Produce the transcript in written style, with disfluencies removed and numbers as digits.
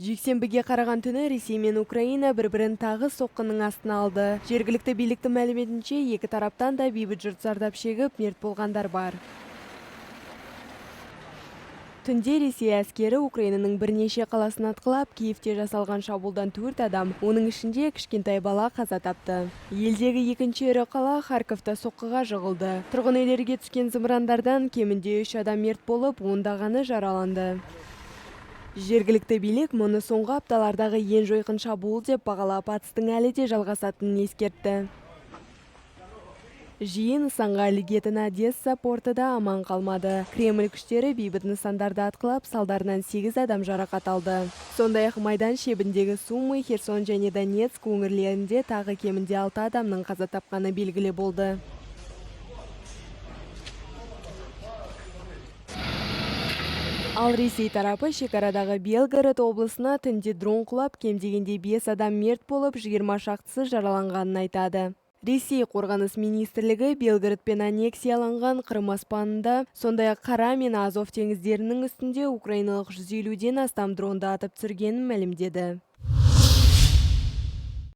Жексенбіге қараған түні Ресей мен Украина бір-бірін тағы соққының астына алды. Жергілікті биліктің мәліметінше, екі тараптан да бейбіт жұрт зардап шегіп, мерт болғандар бар. Түнде Ресей әскері Украинаның бірнеше қаласын атқылап, Киевте жасалған шабуылдан 4 адам, оның ішінде кішкентай бала қаза тапты. Елдегі екінші ірі қала Харковта соққыға жығылды. Тұрғын үйлерге түскен зымырандардан кемінде 3 адам мерт болып, ондағаны жараланды. Жергілікті билік мұны соңғы апталардағы ең жойқын шабуыл деп бағалап, атыстың әлі де жалғасатынын ескертті. Жиі нысанға ілігетін Одесса порты да аман қалмады. Кремль күштері бейбіт нысандарды атқылап, салдарынан 8 адам жарақат алды. Сондай-ақ майдан шебіндегі Сумы, Херсон және Донецк өңірлерінде тағы кемінде 6 адамның қаза тапқаны белгілі болды. Ал Ресей тарапы шекарадағы Белгород облысына түнде дрон құлап, кем дегенде 5 адам мерт болып, 20 шақтысы жараланғанын айтады. Ресей қорғаныс министрлігі Белгородпен аннексияланған Қырым аспанында, сондай-ақ Қара мен Азов теңіздерінің үстінде украиналық 150-ден астам дронды атып түсіргенін мәлімдеді.